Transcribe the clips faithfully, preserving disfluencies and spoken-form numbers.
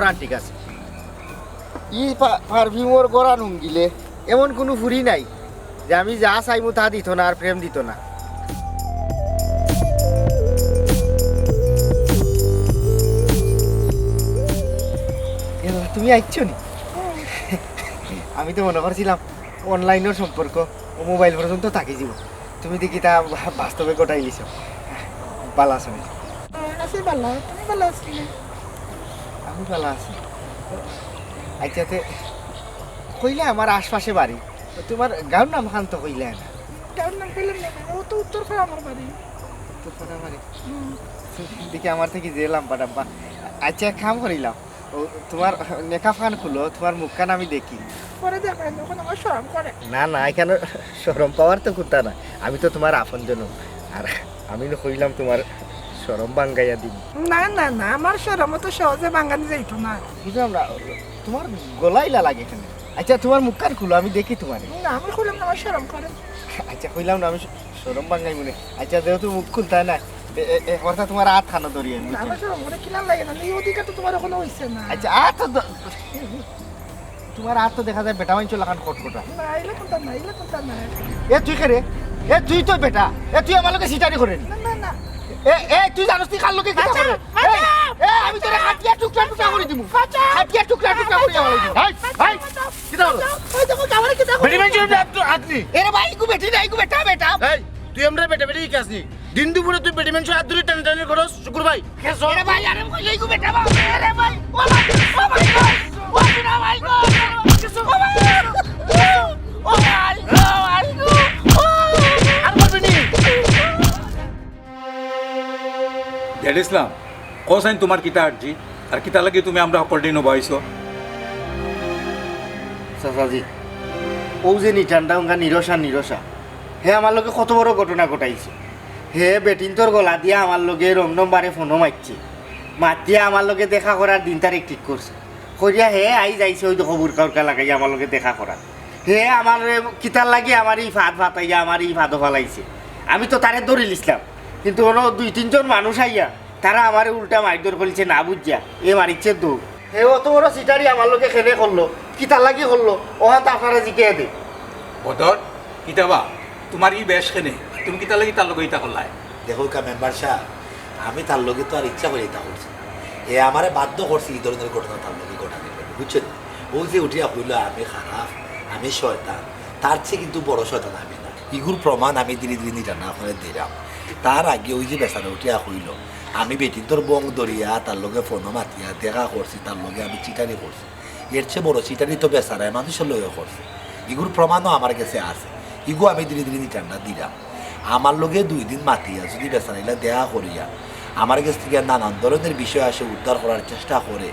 প্রাণ ঠিক আছে। ই পা-, পারফিউমর গড়া নুঙ্গিলে এমন কুনু ফুরি নাই যে আমি যা চাইমু তা দিত না আর প্রেম দিত না। এ, তুমি আইছো নি? আমি তো মনে করছিলাম অনলাইনের সম্পর্ক, ও মোবাইল পর্যন্ত থাকি যাব। তুমি দেখি তা বাস্তবে ঘটাই লিছো। ভালা আছো নি? আছি ভালা, তুমি ভালা আছো নি? আমি ভালা আছি। আচ্ছা, তে কইলে আমার আশপাশে বাড়ি, তো তোমার গাঁওর নাম খান তো কইলে না। গাঁওর নাম কইলাম না, ও তো উত্তর পাড়া আমার বাড়ি। উত্তর পাড়া বাড়ি? হুম। দেখি আমার থেকে যে লাম্বা ডাব্বা। আচ্ছা, এক কাম করিলাম, ও, তোমার নেকাব খান খুলো, তোমার মুখ খান আমি দেখি। পরে দেখবেন, এখন আমার শরম করে। না, না, এখানে শরম পাওয়ার তো কথা না, আমি তো তোমার আপনজন। আর আমি না কইলাম তোমার শরম ভাঙ্গাইয়া দিমু। না, না, না, আমার শরম তো সহজে ভাঙ্গানি যাইতো না। বুঝলাম না, তোমার গলা ইলা লাগে কেনে? আচ্ছা, তোমার মুখ খান খুলো, আমি দেখি তোমারে। না, আমি খুললাম না, আমার শরম করে। আচ্ছা, কইলাম না আমি শরম ভাঙ্গাইমু নে। আচ্ছা, যেহেতু মুখ খুলতায় না, এ, এ, এ, অর্থাৎ তোমার আত খানো ধরি আমি, না, বুঝছো? আমার শরম করে কিলান লাগে না, এই অধিকার তো তোমার এখনো হইছে না। আচ্ছা, আত তো দ-, তোমার আত তো দেখা যায় বেটা মাইনষর লাখান খটখটা। না, ইলা কুনতা না, ইলা কুনতা না। এ, তুই কে রে? এ, তুই তো বেটা। এ, তুই আমার লগে সিটারি করে নি। না, না, না। এ, এ, তুই জানোস তুই কার লগে কিতা বাঁচাও, করে? বাঁচাও, এ, এ, আমি তোরে বাঁচাও, কাটিয়া টুকরা টুকরা করে দিমু। বাঁচাও। কাটিয়া টুকরা টুকরা করে দিমু। হাই, হাই। কিতা হলো? ওই দেখো, কামারে কিতা বেটি মাইনষর আত, আত নি। এরে ভাই, ইগু বেটি না, ইগু বেটা, বেটা। এই, তুই আমরারে বেটা বেটি হিকাস নি। দিন দুপুরে তুই বেটি মাইনষর আত ধরি টানাটানি করস, শুকুর ভাই। এরে ভাই, আরে কই ইগু বেটা বা-, এরে ভাই, ও ভাই, ও ভাই গো, ও সোনা ভাই গো, ও ভাই, ও ভাই, ও ভাই গো, ও। আর বলবি নি? জেড ইসলাম, কও চাইন তুমার কিতা আর্জি, আর কিতা লাগি তুমি আমরা হকলরে ইনো বওয়াইছো? চাচাজি, অউ যে নিটান্ডা উঙ্গা নিরসা নিরসা, হে আমার লগে কত বড় ঘটনা ঘটাইছে। হে বেটিন্তর গলা দিয়া আমার লগে রং নম্বরে ফোনও মারছে, মাতিয়া আমার লগে দেখা করার দিন তারিখ ঠিক করছে। করিয়া হে আইজ আইছে, অউ দেখো বুরকা উরকা লাগাইয়া আমার লগে দেখা করার। হে আমারে কিতার লাগি আমারে ই ফাদ ফাতাইয়া আমারে ই ফাদো ফালাইছে। আমি তো তারে ধরিলিছলাম, কিন্তু অনো দুই তিনজন মানুষ আইয়া তারা আমারে উল্টা মারধর করিছে না বুঝিয়া, এ মারিছে দৌড়। হে অত বড় সিটারি আমার লগে কেনে করলো, কিতার লাগি করলো, অখান তো আপনারা জিকাইয়া দে। বদর, কিতা বা, তুমার ই বেশ কেনে? তুমি কিতার লাগি তার লগে ইতা করলায়? দেখউক্কা মেম্বার সাব, আমি তার লগে তো আর ইচ্ছা করি ইতা করছি না। হে আমারে বাধ্য করছে ই ধরনের ঘটনা তার লগে ঘটানির লাগি, বুঝছো নি? অউ যে উঠিয়া কইলো আমি খারাপ, আমি শয়তান, তার চেয়ে কিন্তু বড় শয়তান আমি না। ইগুর প্রমাণ আমি ধীরে ধীরে নিটান্ডা আপনারে দিরাম। তার আগে অউ যে বেচারা উঠিয়া কইলো, আমি বেটিন্তর বং ধরিয়া তার লগে ফোনো মাতিয়া দেখা করছি, তার লগে আমি চিটারি করছি। এর চেয়ে বড় চিটারি তো বেচারায় মানুষর লগে করছে। ইগুর প্রমাণও আমার গেছে আছে। ইগু আমি ধীরে ধীরে নিটান্ডা দিরাম। আমার লগে দুই দিন মাতিয়া যদি বেচারা ইলা দেখা করিয়া আমার গেছ থাকি নানান ধরনের বিষয় আসে উদ্ধার করার চেষ্টা করে,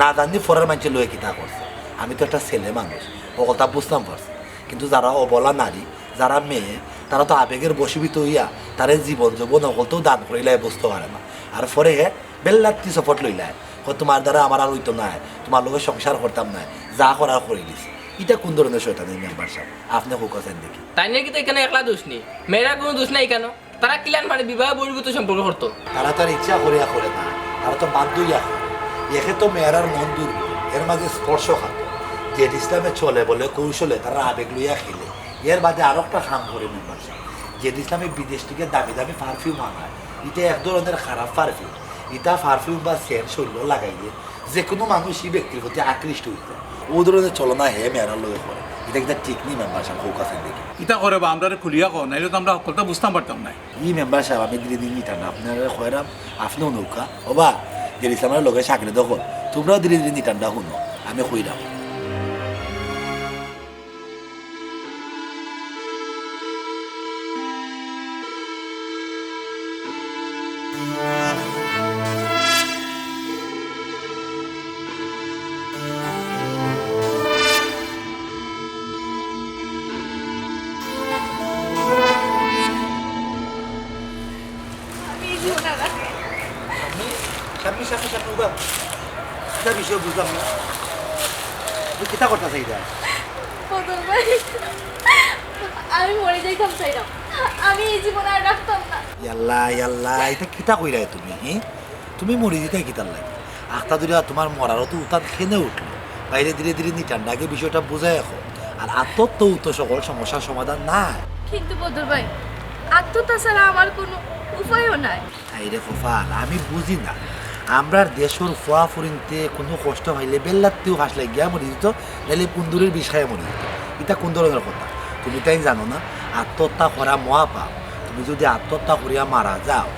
না জানি পরের মানষর লগে কিতা করছে। আমি তো একটা ছেলে মানুষ, অকলতা বুঝতাম পারছি। কিন্তু যারা অবলা নারী, যারা মেয়ে, তারা তো আবেগের বশীভূত অইয়া তারে জীবন যৌবন অকলতাউ দান করিলায় বুঝতে পারে না। আর পরে হে বেল্লাত্তি চপট লইলায়, কয়, "তুমার দ্বারা আমার আর অইতো নায়, তুমার লগে সংসার করতাম নায়, যা করার করিলিছি।" ইটা কুন ধরনের শয়তানি মেম্বার সাব? আপনে কউক্কা চাইন দেখি। তাইনর কিতা ইখানো একলা দোষ নি? মেয়েরার কুনু দোষ নাই ইখানো? তারা কিলান মানে বিবাহ বহির্ভূত সম্পর্ক করতো? তারা তার ইচ্ছা করিয়া করে না, তারা তো বাধ্য অইয়া করে। একে তো মেয়েরার মন দুর্বল, এর মাঝে স্পর্শকাতর। জেড ইসলামে ছলে বলে কৌশলে তারার আবেগ লইয়া খেলে। এর বাদে আরো একটা কাম করে মেম্বার সাব, জেড ইসলামে বিদেশ থাকি দামি দামি পারফিউম আনায়। ইটা এক ধরনের খারাপ পারফিউম। ইটা পারফিউম বা সেন্ট শরীলো লাগাইলে যে কুনু মানুষ ই ব্যক্তির প্রতি আকৃষ্ট অইতো। অউ ধরনের ছলনা হে মেয়েরার লগে করে। ইটা কিতা ঠিক নি মেম্বার সাব? কউক্কা চাইন দেখি। ইতা করে বা, আমরারে খুলিয়া কও, নাইলে তো আমরা হকলতা বুঝতাম পারতাম নায়। ই মেম্বার সাব, আমি ধীরে ধীরে নিটান্ডা আপনারে কইরাম, আপনেও নৌকা। ওবা, জেড ইসলামর লগে সাকরে দখল, তুমরাও ধীরে ধীরে নিটান্ডা হুনো, আমি কইরাম। আমি এই জীবনে আর রাখতাম না। সামনে, সামনে, সামনে, সামনে উবা। কিতা বিষয় বুঝলাম না। তুমি কিতা করতা চাইরা? বদর ভাই, আমি মরি যাইতাম চাইরাম। আমি এই জীবনে আর রাখতাম না। ইয়াল্লা, ইয়াল্লা, ইতা কিতা কইরায় তুমি, হি? তুমি মরি যাইতায় কিতার লাগি? আখতা ধরিয়া তুমার মরারও তো উতান খেনে উঠলো। বাইরে ধীরে ধীরে নিটান্ডাকে বিষয়টা বুঝাই এখন। আর আত্মহত্যা তো সকল সমস্যার সমাধান নায়। কিন্তু বদর ভাই, আত্মহত্যা ছাড়া আমার কোনো উপায়ও নাই। হায়রে কপাল, আমি বুঝি না। আমরার দেশর ফুয়া ফুরিন্তে কুনু কষ্ট পাইলে বেল্লাত্তেউ ফাঁস লাগিয়া মরি দিত, নাইলে কুন্দুরের বিষ খাইয়া মরি দিত। ইতা কুন ধরনের কথা? তুমি তাইন জানো না, আত্মহত্যা করা মহাপাপ। তুমি যুদি আত্মহত্যা করিয়া মারা যাও,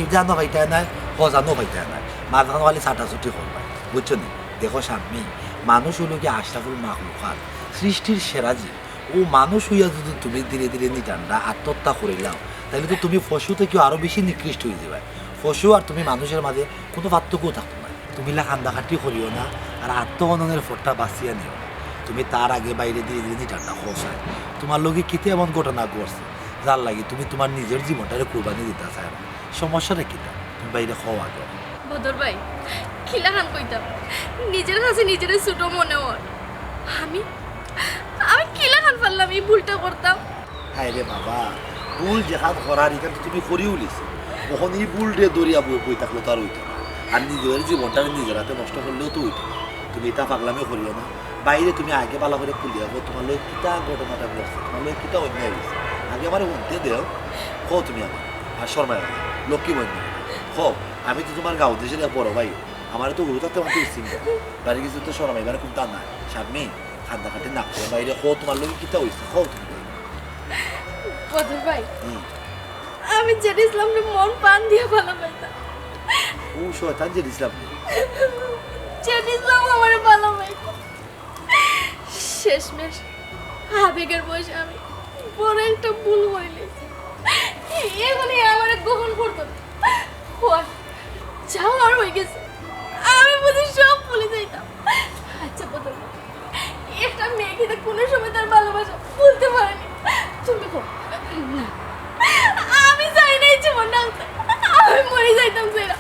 ইজানও পাইতায় নায়, হজানও পাইতায় নায়, মাঝখানো খালি ছাটাছুটি করবায়, বুঝছো নি? দেখো শাম্মী, মানুষ অইলো গিয়া আশরাফুল মাখলুকাত, সৃষ্টির সেরা জীব। অউ মানুষ অইয়া যুদি তুমি ধীরে ধীরে নিটান্ডা আত্মহত্যা করিলাও, তাইলে তো তুমি পশু থাকিও আরো বেশি নিকৃষ্ট অইযিবায়। পশু আর তুমি মানুষের মাঝে কুনু পার্থক্যও থাকতো নায়। তুমি ইলা কান্দাকাটি করিও না, আর আত্মহননের পথটা বাছিয়া নিও না। তুমি তার আগে বাইরে ধীরে ধীরে নিটান্ডা কও চাই। তুমার লগে কিতা এমন ঘটনা ঘটছে, যার লাগি তুমি তুমার নিজের জীবনটারে কুরবানি দিতা চাইরায়? সমস্যাটা কিতা? তুমি বাইরে কও আগে। বদর ভাই, কিলাখান কইতাম, নিজের কাছে নিজেরে ছোট মনে অর। আমি, আমি কিলাখান পারলাম ই ভুলটা করতাম? হায়রে বাবা, ভুল যেখান করার ইখান তো তুমি করিউ লিছো। অখন ই ভুলরে ধরিয়া বই, বই থাকলে তো আর অইতো নায়। আর নিজের জীবনটা নিজের আতে নষ্ট করলেও তো অইতো নায়। তুমি ইতা পাগলামি করিও না। বাইরে তুমি আগে ভালা করি খুলিয়া কও, তুমার লগে কিতা ঘটনাটা ঘটছে, তুমার লগে কিতা অন্যায় অইছে। আগে আমারে হুনতে দেও, কও তুমি আমারে। আর শরমাইও না, লক্ষ্মী বইন। কও, আমি তো তুমার গাঁও দেশর এক বড় ভাই, আমারে তো হুরু থাকতে মানতে উচিত। বাড়ি গেছি তো শরমাইবার কুনতা নাই। শাম্মী, কান্দাকাটি না করিয়া বাইরে কও, তুমার লগে কিতা অইছে, কও তুমি। বদর ভাই, হুম। আমি জেড ইসলামরে মন প্রাণ দিয়া ভালা পাইতাম। অউ শয়তান জেড ইসলাম। জেড ইসলাম আমারে ভালা পাইতো। শেষমেশ আবেগের বশে আমি বড় একটা ভুল করিলিছি। অখন হে আমারে গ্রহণ করতো না। কও, যা অওয়ার অই গেছে, আমি বুঝি সব ভুলি যাইতাম। আচ্ছা বদর ভাই, একটা মেয়ে কিন্তু কুনু সময় তার ভালোবাসা ভুলতে পারে না। তুমি কও, না, আমি চাই না ই জীবন থাকতে, আমি মরি যাইতাম চাই না।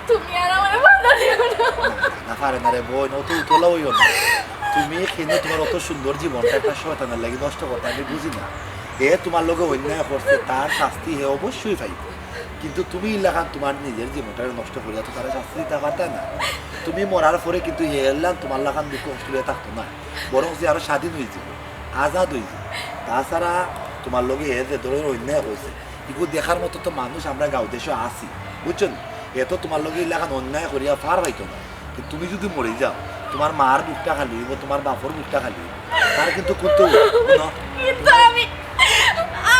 তুমি আর আমারে বাধা দিও না। না, পারে না রে বইন, অত উতলা অইও না। তুমি কেনে তুমার অত সুন্দর জীবনটা একটা শয়তানের লাগি নষ্ট করতায়, আমি বুঝি না। হে তুমার লগে অন্যায় করছে, তার শাস্তি হে অবশ্যই পাইবো। কিন্তু তুমি ইলাখান তুমার নিজের জীবনটা নষ্ট করিয়া তো তারে শাস্তি দিতা পারতায় না। তুমি মরার পরে কিন্তু হে ইলাখান তুমার লাখান দুঃখ কষ্ট লইয়া থাকতো নায়, বরং হে আরো স্বাধীন অইযিবো, আজাদ অইযিবো। তাছাড়া তুমার লগে হে যে ধরনের অন্যায় করছে, ইগু দেখার মতো তো মানুষ আমরা গাঁও দেশো আছি, বুঝছো নি? হে তো তুমার লগে ইলাখান অন্যায় করিয়া পার পাইতো নায়। কিন্তু তুমি যুদি মরি যাও, তুমার মার বুকটা খালি অইবো, তুমার বাপর বুকটা খালি অইবো। তার কিন্তু কুনতা অইবো না। কিন্তু আমি,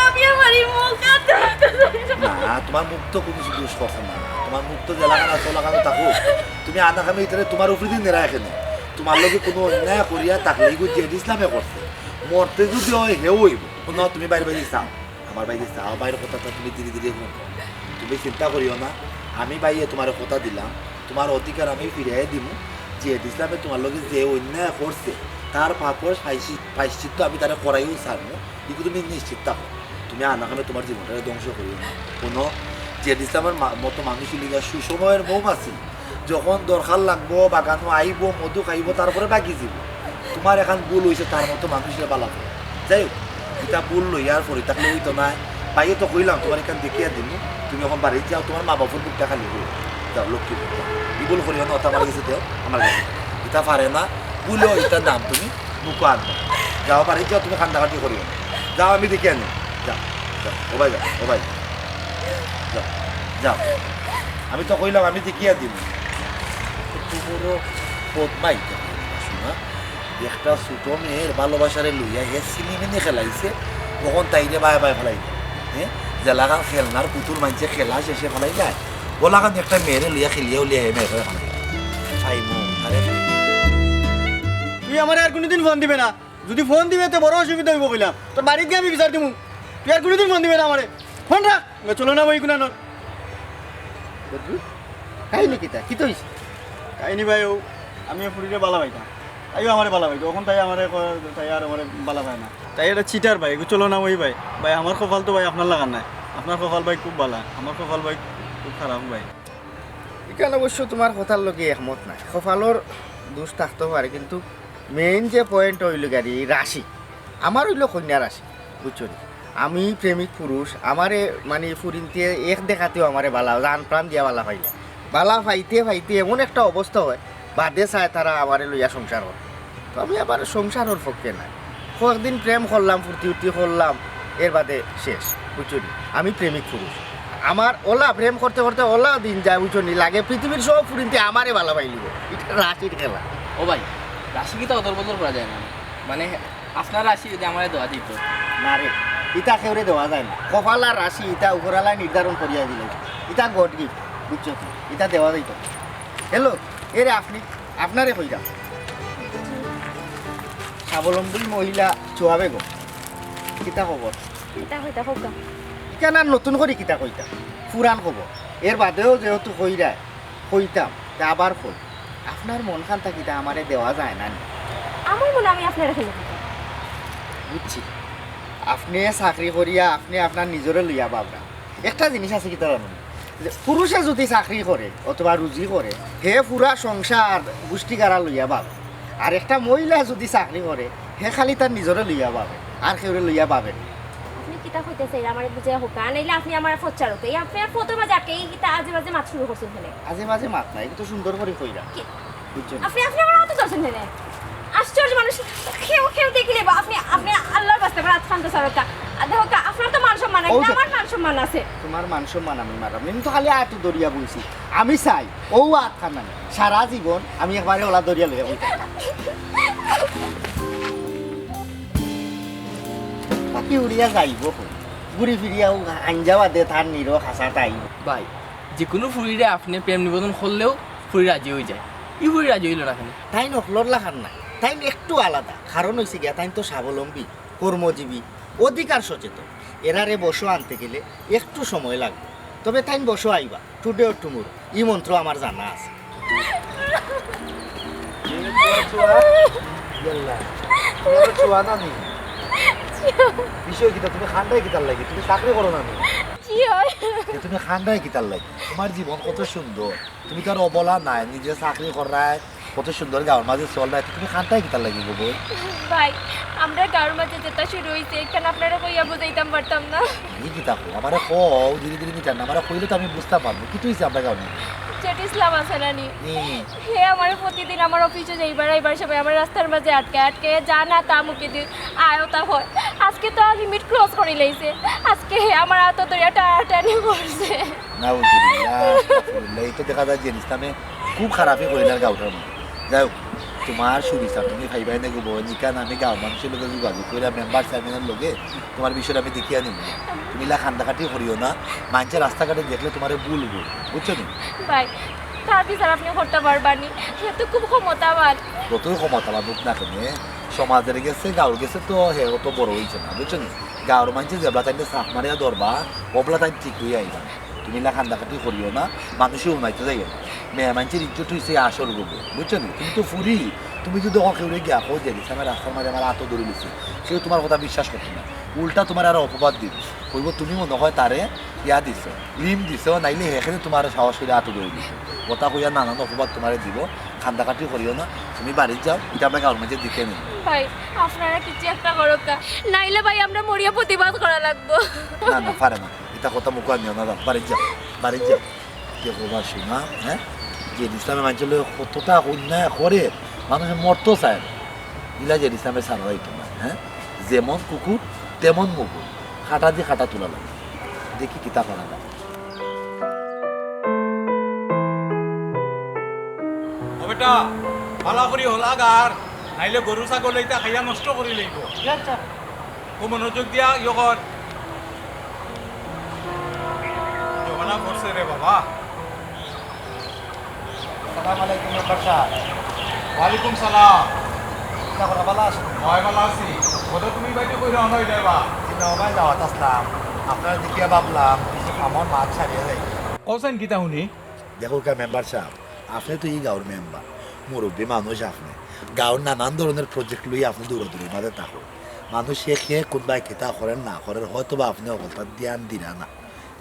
আমি আমার ই মুখ আর দেখতে চাই না। না, তুমার মুখ তো কুনু দোষ করছে না। তুমার মুখ তো যেলাখান আছে, ওলাখান থাকো। তুমি আনা খামে ইতারে তুমার উপরেদি নেড়ায় কেনে? তুমার লগে কুনু অন্যায় করিয়া থাকলে ইগু জেড ইসলামে করছে। মরতে যুদি অয়, হেউ অইবো। হুনো, তুমি বাইরে বাইরে চাও। আমার বাইরে চাও, বাইরের কথাটা তুমি ধীরে ধীরে হুনো। তুমি চিন্তা করিও না, আমি বাইয়ে তুমারে কথা দিলাম, তুমার অধিকার আমি ফিরাইয়া দিমু। জেড ইসলামে তুমার লগে যে অন্যায় করছে, তার পাপর প্রায়শ্চিত-, প্রায়শ্চিত্ত আমি তারে করাইও ছাড়মু। ইগু তুমি নিশ্চিত থাকো, তুমি আনা খামে তুমার জীবনটারে ধ্বংস করিও না। হুনো, জেড ইসলামের মা-, মতো মানুষ অইলো গিয়া সুসময়ের মৌমাছি, যখন দরকার লাগবো, বাগানো আইবো, মধু খাইবো, তারপরে বাকি যাইবো। তুমার এখান ভুল অইছে, তার মতো মানুষরে বালা পাও। যাই হোক, ইতা ভুল লইয়ার পড়ি থাকলে অইতো নায়। বাইয়ে তো কইলাম, তুমার এখান দেখিয়া দিমু, তুমি অখন বাড়িত যাও, তুমার মা বাপর বুকটা খালি অইবো। যাও, লক্ষ্মী বুক। ই ভুল করিও না, অতা আমার গেছে দেও, আমার গেছে দেও। ইতা পারে না, ভুল অয়, ইতার দাম তুমি মুখো আনবা। যাও, বাড়িত যাও, তুমি কান্দাকাটি করিও না। যাও, আমি দেখিয়া আনি। যাও, যাও, ও ভাই যাও, ও ভাই যাও। যাও, যাও। আমি তো কইলাম, আমি দেখিয়া দিমু। কত বড় বদমাইশ দেখো না, শোনা। একটা ছোট মেয়ের ভালোবাসারে লইয়া হে ছিনিমিনি খেলাইছে, অখন তাইরে বায় বায় ফালাই দিল। হ্যাঁ, যেলাখান খেলনার পুতুল মানষে খেলা শেষে ফালাই দেয়, ওলাখান একটা মেয়েরে লইয়া খেলিয়া উলিয়া হে মেয়েরে ফালাই দিল। ফাইমু, আরে ফাইমু। তুই আমারে আর কুনুদিন ফোন দিবে না, যুদি ফোন দিবে তে বড় অসুবিধা অইবো কইলাম, তোর বাড়িত গিয়া আমি বিচার দিমু। তুই আর কুনুদিন ফোন দিবে না আমারে, ফোন রাখ। চলো না ভাই, কুনানোর। বদরু, কাহিনী কিতা? কিতা অইছে? কাহিনী ভাই, অউ, আমি ফুরিরে বালা পাইতাম, তাইও আমারে বালা পাইতো। অখন তাই আমারে কয়, তাই আর আমারে বালা পায় না। তাই একটা চিটার ভাই, এগু চলো না ওই ভাই। ভাই, আমার কপাল তো ভাই আপনার লাখান নায়। আপনার কপাল ভাই খুব বালা, আমার কপাল ভাই খুব খারাপ ভাই। ইখান অবশ্য তুমার কথার লগে একমত নায়। কপালর দোষ থাকতো পারে, কিন্তু main যে point অইলো গিয়া ই রাশি, আমার অইলো কন্যা রাশি, বুঝছো নি? আমি প্রেমিক পুরুষ, আমারে মানে ফুরিন্তে এক দেখাতেউ আমারে বালা, জান প্রাণ দিয়া বালা পাইলা। বালা পাইতে পাইতে এমন একটা অবস্থা হয়, বাদে চায় তারা আমারে লইয়া সংসার করে। তো আমি আবার সংসারর পক্ষে নায়। কয়েকদিন প্রেম করলাম, ফুর্তি উর্তি করলাম, এর বাদে শেষ, বুঝছো নি? আমি প্রেমিক পুরুষ। আমার অলা প্রেম করতে করতে অলা দিন যায়, বুঝছো নি? লাগে পৃথিবীর সব ফুরিন্তে আমারে বালা পাইলিব। ইটা রাশির খেলা। ও ভাই, রাশি কিতা অদল বদল করা যায় না? মানে, আপনার রাশি যদি আমারে দেওয়া দিত। না রে, ইতা কেউরে দেওয়া যায় না। কপাল আর রাশি ইতা উপরআলায় নির্ধারণ করিয়া দিলে। ইতা God gift, বুঝছো নি? ইতা দেওয়া যাইতো না। হ্যালো, এ রে আপনি, আপনারে কইরা। স্বাবলম্বী মহিলা চুয়া বেগম, কিতা খবর? কিতা কইতা কউক্কা? ইখান আর নতুন করি কিতা কইতা? পুরান খবর। এর বাদেও যেহেতু কইরা, কইতাম, তে আবার কই। আপনার মন খানতা কিতা আমারে দেওয়া যায় না নি? আমার মন আমি আপনারে কেনে দিতাম? বুঝছি, আপনে চাকরি করিয়া আপনে আপনার নিজরে লইয়া ভাবরা। একটা জিনিস আছে কিতা জানো নি? যে পুরুষে যদি চাকরি করে অথবা রুজি করে, হে পুরা সংসার গুষ্টি গাড়া লইয়া ভাবে। আর একটা মহিলা যদি চাকরি করে, হে খালি তার নিজরে লইয়া ভাবে, আর কেউরে লইয়া ভাবে না। আপনি কিতা কইতা চাইরা আমারে বুঝাইয়া কউক্কা, নাইলে আপনি আমার পথ ছাড়উক্কা। এই আপনি আর পথর মাঝে আটকে এই কিতা আজে বাজে মাত শুরু করছেন কেনে? আজে বাজে মাত নাই, কিন্তু সুন্দর করি কইরা। কি? বুঝছো নি? আপনি, আপনি আমার আতো ধরছেন কেনে? আশ্চর্য মানুষ, কেউ, কেউ দেখিলে বা আপনি, আপনি আল্লাহর ওয়াস্তে আমার আত খান তো ছাড়উক্কা। আর দেখউক্কা, আপনার তো মান সম্মান আছে, ও যে আমার মান সম্মান আছে। তোমার মান সম্মান আমি মারাম, আমি তো খালি আতো ধরিয়া বলছি। আমি চাই, ও আত খান আমি সারা জীবন আমি একবারে অলা ধরিয়া লইয়া বলতে। পাখি উড়িয়া যাইব কই? ঘুরি ফিরিয়া ও আঞ্জা বাদে তার নিরো খাসা তাই। ভাই, যে কোনো ফুরিরে আপনি প্রেম নিবেদন করলেও ফুরি রাজি হয়ে যায়। ই ফুরি রাজি হইল না কেনে? তাইন অকলর লাখান না, তাইন একটু আলাদা। কারণ হইছে গিয়া, তাইন তো স্বাবলম্বী, কর্মজীবী, অধিকার সচেতন। এরারে বশো আনতে গেলে একটু সময় লাগবে। তবে তাইন বশো আইবা, today or tomorrow, ই মন্ত্র আমার জানা আছে। চুয়া, চুয়া। ইয়াল্লা। তুমি আবার চুয়া না নি? বিষয় কিতা? তুমি খান্দায় কিতার লাগি? তুমি চাকরি করো না নি? জি অয়। এ, তুমি খান্দায় কিতার লাগি? তোমার জীবন কত সুন্দর। তুমি তো আর অবলা নাই, নিজে চাকরি কররায়, কত সুন্দর গাঁওর মাঝে চলরায়। তুমি খান্দায় কিতার লাগি গো বইন? ভাই, আমরার গাঁওর মাঝে যেটা শুরু হইছে, এখান আপনারে কইয়া বুঝাইতাম পারতাম না। ই কিতা কও? আমারে কও, ধীরে ধীরে নিতাম না। আমারে কইলে তো আমি বুঝতাম পারবো। কিতা হইছে আমরার গাঁওর মাঝে? জেড ইসলাম আছে না নি? হুম। হে আমারে প্রতিদিন আমার অফিসে যাইবার আইবার সময় আমার রাস্তার মাঝে আটকে আটকে যা না তা মুখে দি আয় তা কয়। আজকে তো limit cross করি লাইছে। আজকে হে আমার আতো ধরিয়া টানাটানি করছে। নাউজুবিল্লাহ, আস্তাগফিরুল্লাহ। এই তো দেখা যায় জেড ইসলামে খুব খারাপই করিলার গাঁওটার মধ্যে। যাই হোক, তোমার সুবিচার তুমি পাইবায় নে গো বইন। ইখান আমি গাঁওর মানুষর লগে যোগাযোগ করিয়া মেম্বার চেয়ারম্যানর লগে তোমার বিষয়টা আমি দেখিয়া নিমু। তুমি ইলা কান্দাকাটি করিও না, মাইনষে রাস্তাঘাটে দেখলে তোমারে ভুল ভুল, বুঝছো নি? ভাই, তার বিচার আপনি করতা পারবা নি? হে তো খুব ক্ষমতাবান। যতই ক্ষমতাবান হোক না কেনে, সমাজর গেছে, গাঁওর গেছে তো হে অত বড় হইছে না, বুঝছো নি? গাঁওর মাইনষে যেবলা তাইনরে চাপ মারিয়া ধরবা, অবলা তাইন ঠিক হইয়া আইবা। তুমি ইলা কান্দাকাটি করিও না, মানুষে হুনাইতে যাইও না। মেয়ে মাইনষর ইজ্জত হইছে আসল গো বইন, বুঝছো নি? তুমি তো ফুরি, তুমি যদি অখন কেউরে গিয়া কও যে, "ইসলামে রাস্তার মাঝে আমার আতো ধরি লিছে", কেউ তোমার কথা বিশ্বাস করতো না, উল্টা তোমারে আরো অপবাদ দিবো, কইবো তুমি মনে হয় তারে ইয়া দিছো, লিম দিছো, নাইলে হেখানে তোমার সাহস করে আতো ধরি দিছে। কথা কইয়া নানান অপবাদ তোমারে দিবো, কান্দাকাটি করিও না, তুমি বাড়িত যাও, ইটা আমরা গাঁওর মাঝে দেখিয়া নিমু। ভাই, আপনারা কিছু একটা করউক্কা, নাইলে ভাই আমরা মরিয়া প্রতিবাদ করা লাগবো। না, না, পারে না। ইতা কথা মুখো আনিও না, যাও, বাড়িত যাও, বাড়িত যাও। দেখো বা শোনা, হ্যাঁ? জেড ইসলামে মাইনষর লগে কতটা অন্যায় করে, মানুষে মরতো চায় না। ইলা জেড ইসলামে ছাড়া যাইতো না, হ্যাঁ? যেমন কুকুর, তেমন মুগুর। কাটা দি কাটা তুলা লাগে। দেখি কিতা করা যায়। ও বেটা, ভালা করি হলা গার, নাইলে গরু ছাগল ইতা খাইয়া নষ্ট করি লইবো। জি আচ্ছা। খুব মনোযোগ দিয়া ইয়ে কর। জমানা পড়ছে রে বাবা। আসসালামু আলাইকুম মেম্বার সাব। ওয়ালাইকুম সালাম। কিতা খবর, ভালা আছো? হয়, ভালা আছি। বোধহয় তুমি বাইরে কই রওনা হই যাবা? জি না, ভাই দাওয়াত আসলাম। আপনারে দেখিয়া ভাবলাম, কিছু কামর মাত সারিয়া যাই। কওছাইন কিতা হুনি? দেখউক্কা মেম্বার সাব, আপনে তো ই গাঁওর মেম্বার, মুরব্বি মানুষ আপনে। গাঁওর নানান ধরনর project লইয়া আপনে দৌড়াদৌড়ির মাঝে থাকো। মানুষে কে কুনবায় কিতা করের না করের, হয়তো বা আপনে হকলতাত ধ্যান দিরা না।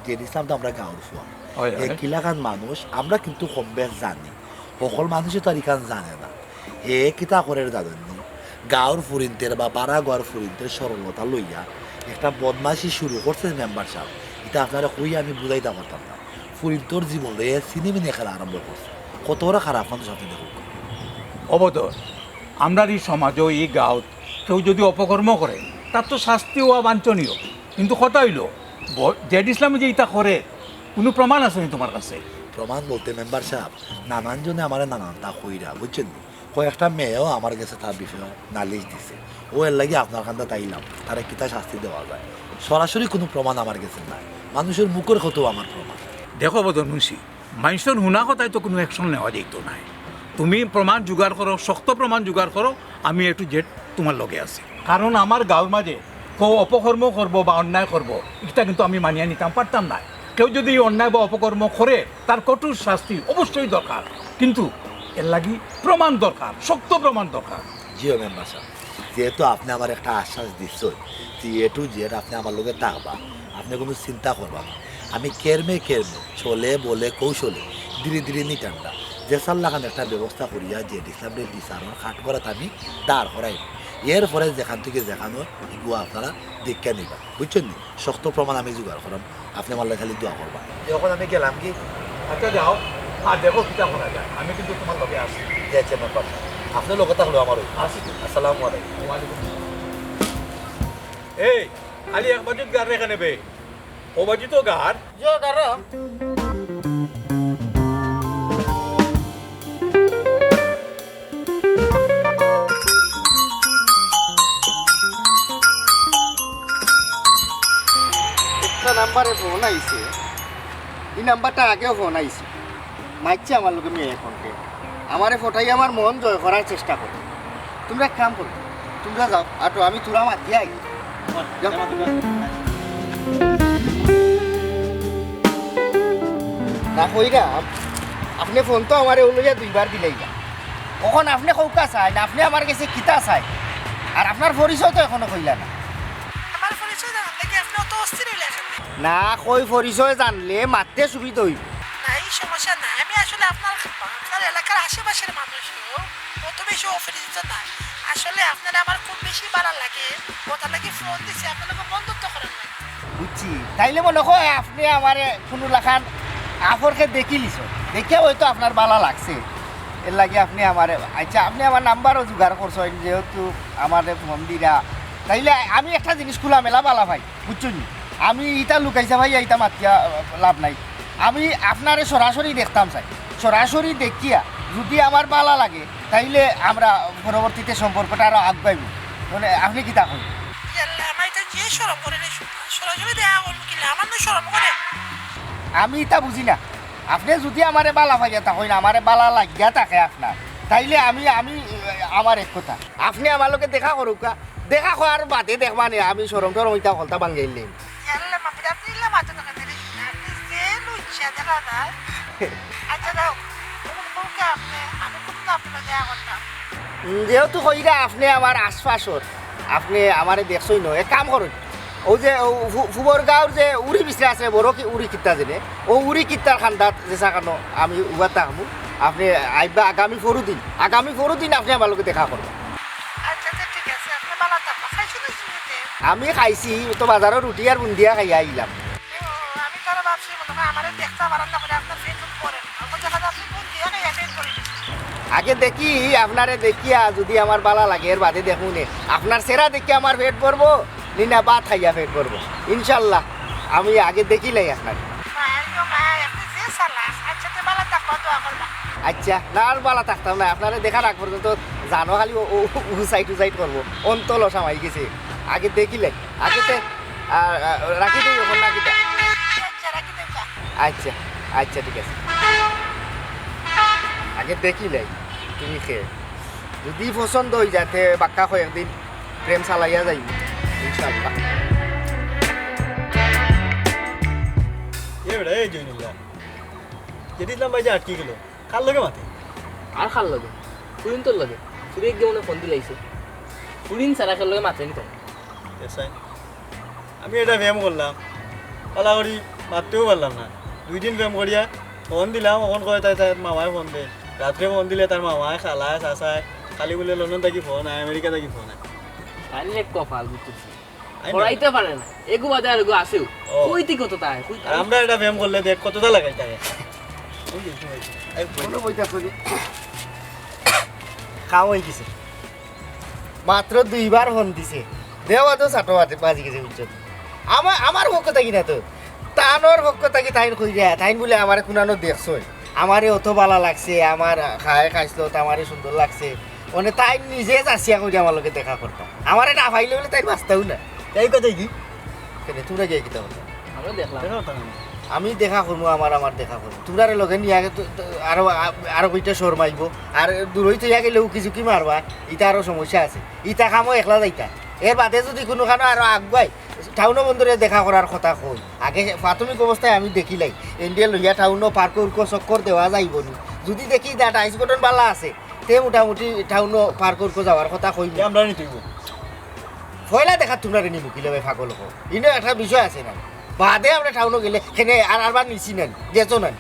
জেড ইসলাম তো আমরার গাঁওর ফুয়া। হয়, হয়। এ কিলাখান মানুষ, আমরা কিন্তু কম বেশ জানি। হকল মানুষে তো আর ইখান জানে না। হে কিতা করের জানেন নি? গাঁওর ফুরিন্তর বা পাড়া গাঁওর ফুরিন্তর সরলতা লইয়া একটা বদমাশি শুরু করছে মেম্বার সাব। ইটা আপনারে কইয়া আমি বুঝাইতাম পারতাম না। ফুরিন্তর জীবন লইয়া ছিনিমিনি খেলা আরম্ভ করছে। কত বড় খারাপ মানুষ আপনি দেখুন। অবদর, আমরার ই সমাজো, ই গাঁওত কেউ যুদি অপকর্ম করে, তার তো শাস্তি অওয়া বাঞ্ছনীয়। কিন্তু কথা অইলো, ব-, জেড ইসলামে যে ইতা করে, কুনু প্রমাণ আছে নি তুমার কাছে? প্রমাণ বলতে মেম্বার সাব, নানান জনে আমারে নানানতা কইরা, বুঝছইন নি? কয়েকটা মেয়েও আমার গেছে তার বিষয়ে নালিশ দিছে। অউ এরলাগি আপনার কান্দাত আইলাম, তারে কিতা শাস্তি দেওয়া যায়। সরাসরি কুনু প্রমাণ আমার গেছে নাই, মানুষর মুখর কথাউ আমার প্রমাণ। দেখো বদর মুন্সি, মাইনষর হুনা কথায় তো কুনু action নেওয়া যাইতো নায়। তুমি প্রমাণ জুগাড় করো, শক্ত প্রমাণ জুগাড় করো, আমি A to Z তুমার লগে আছি। কারণ আমার গাঁওর মাঝে কেউ অপকর্ম করবো বা অন্যায় করবো, ইটা কিন্তু আমি মানিয়া নিতাম পারতাম নায়। কেউ যুদি অন্যায় বা অপকর্ম করে, তার কঠোর শাস্তি অবশ্যই দরকার, কিন্তু এরলাগি প্রমাণ দরকার, শক্ত প্রমাণ দরকার। জি অয় মেম্বার সাব, যেহেতু আপনে আমারে একটা আশ্বাস দিছইন যে A to Z আপনে আমার লগে থাকবা, আপনে কুনু চিন্তা করবা না। আমি কেরমে কেরমে, ছলে বলে কৌশলে, ধীরে ধীরে নিটান্ডা, যেছার লাখান একটা ব্যবস্থা করিয়া জেড ইসলামরে বিচারর কাঠগড়াত আমি দাঁড় করাইমু। এরপরে যেখান থাকি যেখান অয়, ইগুয়া আপনারা দেখিয়া নিবা, বুঝছইন নি? শক্ত প্রমাণ আমি জুগাড় করাম, আপনে আমার লাগি খালি দোয়া করবা। অখন আমি গেলাম কি? আচ্ছা, যাও, আর দেখো কিতা করা যায়, আমি কিন্তু তুমার লগে আছি। জি আচ্ছা মেম্বার সাব, আপনে লগে থাকলেও আমার অইবো। আছি। আসসালামু আলাইকুম। ওয়ালাইকুম আসসালাম। এই, খালি এক বাজুত গার রেখে নেবে, অউ বাজুত তো গার। জি, গার। একটা নাম্বারে ফোন আইছে, ই নাম্বারটা আগেও ফোন আইছে, মাতছে আমার লগে মেয়ে অখনকে। আমারে ফটাই আমার মন জয় করার চেষ্টা করে। তুমরা এক কাম করো, তুমরা যাও, আটো, আমি থুড়া মাতিয়া আই। যাও। না কইরাম, আপনে ফোন তো আমারে অউ লইয়া দুইবার দিলাইলা। অখন আপনে কউক্কা চাইন, আপনে আমার গেছে কিতা চাইন? আর আপনার পরিচয় তো অখনো কইলা না। আমার পরিচয় জানার লাগি আপনে অত অস্থির অইলা কেনে? না কই, পরিচয় জানলে মাততে সুবিধা অইবো। না, ই সমস্যা নাই। আমি আসলে আপনার, আপনার এলাকার আশেপাশের মানুষ তো। অত বেশি অপরিচিত না। আসলে আপনারে আমার খুব বেশি ভালা লাগে। অতার লাগি ফোন দিছি, আপনার লগে বন্ধুত্ব করার লাগি। বুঝছি। তাইলে মনে অয় আপনে আমারে কুনু লাখান আপরকে দেখিলিছইন। দেখিয়া অয়তো আপনার ভালা লাগছে। এরলাগি আপনে আমারে, আচ্ছা, আপনে আমার নাম্বারও জুগাড় করছইন, যেহেতু আমারে ফোন দিরা। তাইলে আমি একটা জিনিস খুলা মেলা ভালা পাই, বুঝছইন নি? আমি ইতা লুকাইছা ভাই, ইতা মাতিয়া, আহ, লাভ নাই। আমি আপনারে সরাসরি দেখতাম চাই। সরাসরি দেখিয়া যুদি আমার ভালা লাগে, তাইলে আমরা পরবর্তীতে সম্পর্কটা আরো আগুয়াইবো। মানে, আপনে কিতা কইন? ইয়াল্লা, আমার ইতা যে শরম করে রে, সরাসরি দেখা করমু কিলা, আমার না শরম করে। আমি ইতা বুঝি না। আপনে যুদি আমারে ভালা পাইয়া থাকইন, আমারে ভালা লাগিয়া থাকে আপনার, তাইলে আমি, আমি, আমার এক কথা। আপনে আমার লগে দেখা করউক্কা, দেখা করার বাদে দেখবা নে, আমি শরম টরম ইতা হকলতা ভাঙ্গাইলিমু। ইয়াল্লা, মাফ করে, আপনে ইলা মাতইন না কেনে? আপনে যে লুচ্চা দেখা যায়। আচ্ছা, দাও, অখন কউক্কা আপনে, আমি কুনদিন আপনার লগে দেখা করতাম। উম, যেহেতু কইরা আপনে আমার আশপাশর, আপনে আমারে দেখছইন না, এক কাম করইন, অউ যে, অউ ফু-, ফুবর গাঁওর যে উড়ি বিচরা আছে, বড় কি উড়ি কিত্তা যেনে, অউ উড়ি কিত্তার কান্দাত যেছা কানো আমি উবা থাকমু, আপনে আইবা আগামী পরুদিন, আগামী পরুদিন আপনে আমার লগে দেখা করবা। আচ্ছা, আচ্ছা, ঠিক আছে, আপনে ভালা থাকবা। খাইছইন নি? আমি খাইছি, তো বাজারো রুটি আর বুন্দিয়া খাইয়া আইলাম। ও, আমি তো আরো ভাবছি মনে অয় আমারে দেখতা পারইন না করি আপনার পেট পড়ে। আমার দেখা যায় আপনে বুন্দিয়া খাইয়া পেট পড়ে। আগে দেখি, আপনারে দেখিয়া যুদি আমার ভালা লাগে, এর বাদে দেখমু নে। আপনার চেহারা দেখিয়া আমার পেট ভরবো, নি না ভাত খাইয়া পেট ভরবো। ইনশাল্লাহ, আমি আগে দেখিলাই আপনারে। মাই গো মাই, আপনে যে চালাক। আচ্ছা, তে ভালা থাকবা, দোয়া করবা। আচ্ছা, না আর ভালা থাকতাম না, আপনারে দেখার আগ পর্যন্ত জানো খালি ও, ও, ও সাইড ও সাইড করবো, অন্তল সামাই গেছে। আগে দেখিলাই, আগে তে, আ, আ, রাখি দেই অখন নাকি তা? আচ্ছা, রাখি দেই তা। আচ্ছা, আচ্ছা, ঠিক আছে। আগে দেখিলাই, তুমি কে? যুদি পছন্দ অই যায়, তে বাক্কা কয়েকদিন প্রেম চালাইয়া যাইমু, ইনশাআল্লাহ। এ বেটা, এই জৈনুল্লাহ, জেড ইসলাম ভাই যে আটকি গেল, কার লগে মাতে? আর কার লগে? ফুরিন্তর লগে। ফুরি একদিন মনে ফোন দিলাইছে। ফুরিন ছাড়া কার লগে মাতে নি তো। এ সাই, আমি এটা প্রেম করলাম, পালা করি মাততেও পারলাম না। দুই দিন প্রেম করিয়া ফোন দিলাম, অখন কয় তাই তার মামায় ফোন দেয়। রাত্রে ফোন দিলে তার মামায়, খালায়, চাচায়, খালি বুলে লন্ডন থাকি ফোন আয়, আমেরিকা থাকি ফোন আয়। তাইলে কপাল বুঝতেছি। পড়াইতে পারে না। এগু বাদে আর এগু আছেও। ও। কইতে কত তাই, কইতে আর আমরা এটা ব্যায়াম করলে দেখ কতটা লাগাই তাই। কোনো বইতে আসলে খাওয়া হয়ে গেছে। মাত্র দুইবার ফোন দিছে। দেওয়া তো ছাটো বাজে, বাজি গেছে, বুঝছো? আমার, আমার পক্ষ থাকি না তো। তানর পক্ষ থাকি তাইন কইরা, তাইন বুলে আমারে কুনানো দেখছইন। আমারে অত বালা লাগছে, আমার খায় খাইছলত, আমারে সুন্দর লাগছে। মানে তাইন নিজে যাচিয়া কইরা আমার লগে দেখা করতা। আমারে না পাইলে বুলে তাইন বাঁচতাও না। এই কথাই কি? কেনে, তোমরা গিয়া কিতা করতা? আমরা দেখলাম। দেখা করতাম না। আমি দেখা করমু, আমার, আমার দেখা করমু। তোমরারে লগে নিয়া আগে তো, তো আরো, আ-, আরো কইটা শরমাইবো। আর দূরই থইয়া গেলে উকি ঝুঁকি মারবা, ইটা আরো সমস্যা আছে। ইতা কামো একলা যাইতা। এর বাদে যদি কুনুখানো আরো আগুয়াই, টাউনো বন্দরে দেখা করার কথা কই। আগে প্রাথমিক অবস্থায় আমি দেখিলাই, এনডিএ লইয়া টাউনো পার্কো উর্কো চক্কর দেওয়া যাইবো নি। যদি দেখি ইটা টাইস গঠন বালা আছে, তে মোটামুটি টাউনো পার্কো উর্কো যাওয়ার কথা কইমু। আমরা নিতে হইব। পয়লা দেখা তোমরারে নিমু কিলা ভাই, পাগল অকল। ইনো একটা বিষয় আছে না, বাদে আমরা টাউনো গেলে কেনে আর আরবার নিছি না, গেছো না,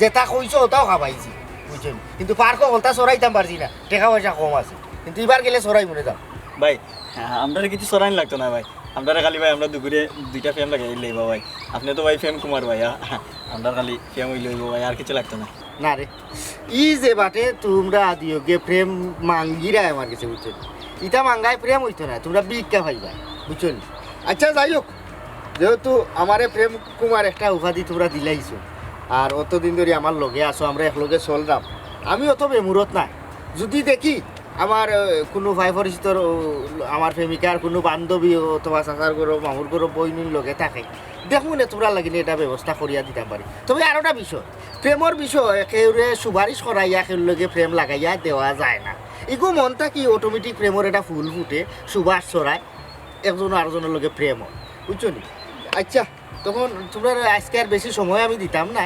যেটা কইছো ওটাও খাবাইছি, বুঝছো নি? কিন্তু পার্কো হকলতা চড়াইতাম পারছি না, টেকা পয়সা কম আছে, কিন্তু ইবার গেলে চড়াই মনে যাও। ভাই, আমরারে কিছু চড়াইন লাগতো না ভাই, আমরারে খালি ভাই আমরা দুপুরে দুইটা ফ্রেম লাগাই লইবা ভাই। আপনি তো ভাই ফ্রেম কুমার ভাই, আ-, আমরার খালি ফ্রেম হইলে হইব ভাই, আর কিছু লাগতো না। না রে, ই যে বাটে তোমরা দিও গে প্রেম মাঙ্গিরা আমার গেছে, বুঝছো নি? ইটা মাঙ্গায় প্রেম হইতো না, তোমরা ভিক্ষা পাইবা, বুঝছো নি? আচ্ছা, যাই হোক, যেহেতু আমারে প্রেম কুমার একটা উপাধি তোমরা দিলাইছো, আর অতদিন ধরে আমার লগে আছো, আমরা একলগে চললাম, আমি অত বেমুরত নাই। যদি দেখি আমার, আহ, কোনো ভাই পরিচিতর, ও, আমার প্রেমিকার কোনো বান্ধবী অথবা চাচার ঘরো, মামুর ঘরো, বইনির লগে থাকে, দেখমু নে তোমরা লাগিনে এটা ব্যবস্থা করিয়া দিতাম পারি। তবে আরোটা বিষয়, প্রেমর বিষয়, কেউরে সুপারিশ করাইয়া কেউর লগে প্রেম লাগাইয়া দেওয়া যায় না। ইগু মন থাকি অটোমেটিক প্রেমর এটা ফুল ফুটে, সুবাস ছড়ায়, একজন আরোজনের লগে প্রেম হয়, বুঝছো নি? আচ্ছা, তখন তোমরা আজকে আর বেশি সময় আমি দিতাম না,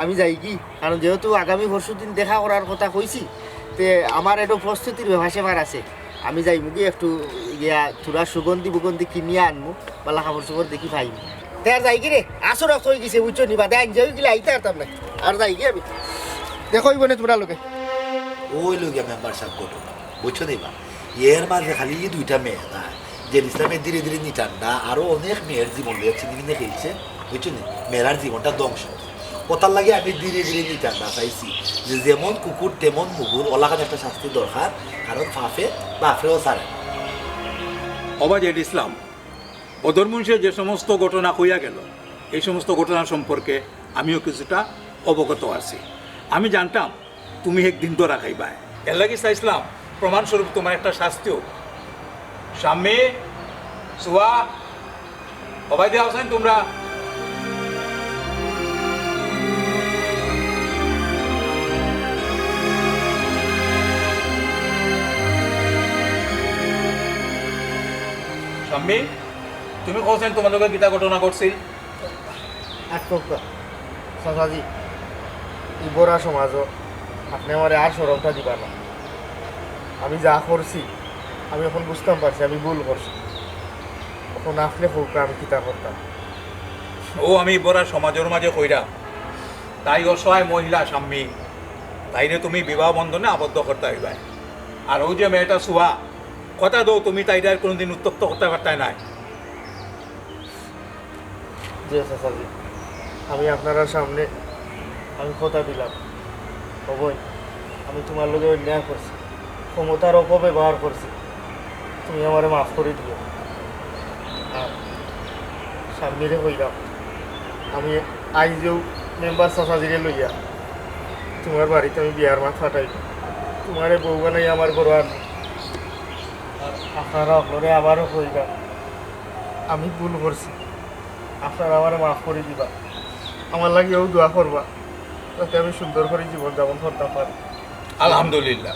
আমি যাই কি, কারণ যেহেতু আগামী পরশু দিন দেখা করার কথা কইছি, তে আমার একটু প্রস্তুতির ব্যাপার স্যাপার আছে, আমি যাইমু কি একটু গিয়া থুড়া সুগন্ধি বুগন্ধি কিনিয়া আনমু, বালা কাপড় চোপড় দেখি পাইমু। তে আর যাই কি রে, আসর অস্ত হয়ে গেছে, বুঝছো নি? বাদে আইন যাই গেলে আইতে পারতাম না, আর যাই কি আমি, দেখো ইবনে তোমরা লোকে। ওই লোক মেম্বার সাহেব ঘটনা, বুঝছো নি বা? এর মাঝে খালি এই দুইটা মেয়ে না, যে ইসলামে ধীরে ধীরে নিটান্ডা, আরো অনেক মেয়ের জীবন লইয়া ছিনিমিনি খেলছে, বুঝছো নি? মেয়েরার জীবনটা ধ্বংস। ওটার লাগে আমি ধীরে ধীরে নিটান্ডা চাইছি, যে যেমন কুকুর তেমন মুগুর, ওলাখান একটা শাস্তি দরকার, কারণ ফাফে বাফরেও ছাড়ে না। ওবায়দুল ইসলাম, বদর মুন্সিয়ে যে সমস্ত ঘটনা কইয়া গেল, এই সমস্ত ঘটনা সম্পর্কে আমিও কিছুটা অবগত আছি। আমি জানতাম তুমি একদিন ধরা খাইবায়। এর লাগি চাইছিলাম প্রমাণস্বরূপ তোমার একটা শাস্তি হোক। শাম্মী, সুয়া, ওবায়দুল হোসেন, তোমরা। শাম্মী, তুমি কওছেন তোমার লগে কিতা ঘটনা ঘটছিল? আটককা, চাচাজি, ই বড়া সমাজও আপনি আমারে আর শরমটা দিবা না। আমি যা করছি, আমি এখন বুঝতাম পারছি আমি ভুল করছি। এখন আপনি কউক্কা আমি কিতা করতাম? ও আমি বড়া সমাজর মাঝে কইরা, তাই অসহায় মহিলা শাম্মী, তাইরে তুমি বিবাহ বন্ধনে আবদ্ধ করতা অইবায়। আর ওই যে মেয়েটা সুয়া, কথা দেও তুমি তাইরে আর কোনোদিন উত্তপ্ত করতা পারতায় নায়। জি চাচাজি, আমি আপনারার সামনে আমি কথা দিলাম, অবয়, আমি তোমার লগে অন্যায় করছি, ক্ষমতার অপব্যবহার করছি, তুমি আমারে মাফ করি দিও। আর শাম্মীরে কইলাম, আমি আইজও মেম্বার চাচাজিরে লইয়া তোমার বাড়িত আমি বিয়ার মাত ফাটাই, তোমারে বউ বানাই আমার ঘরো আনি। আর আপনারা হকলরে আবারও কইলাম, আমি ভুল করছি, আপনারা আমারে মাফ করি দিবা। আমার লাগি অউ দোয়া করবা, যাতে আমি সুন্দর করি জীবন যাপন করতাম পারি। আলহামদুলিল্লাহ,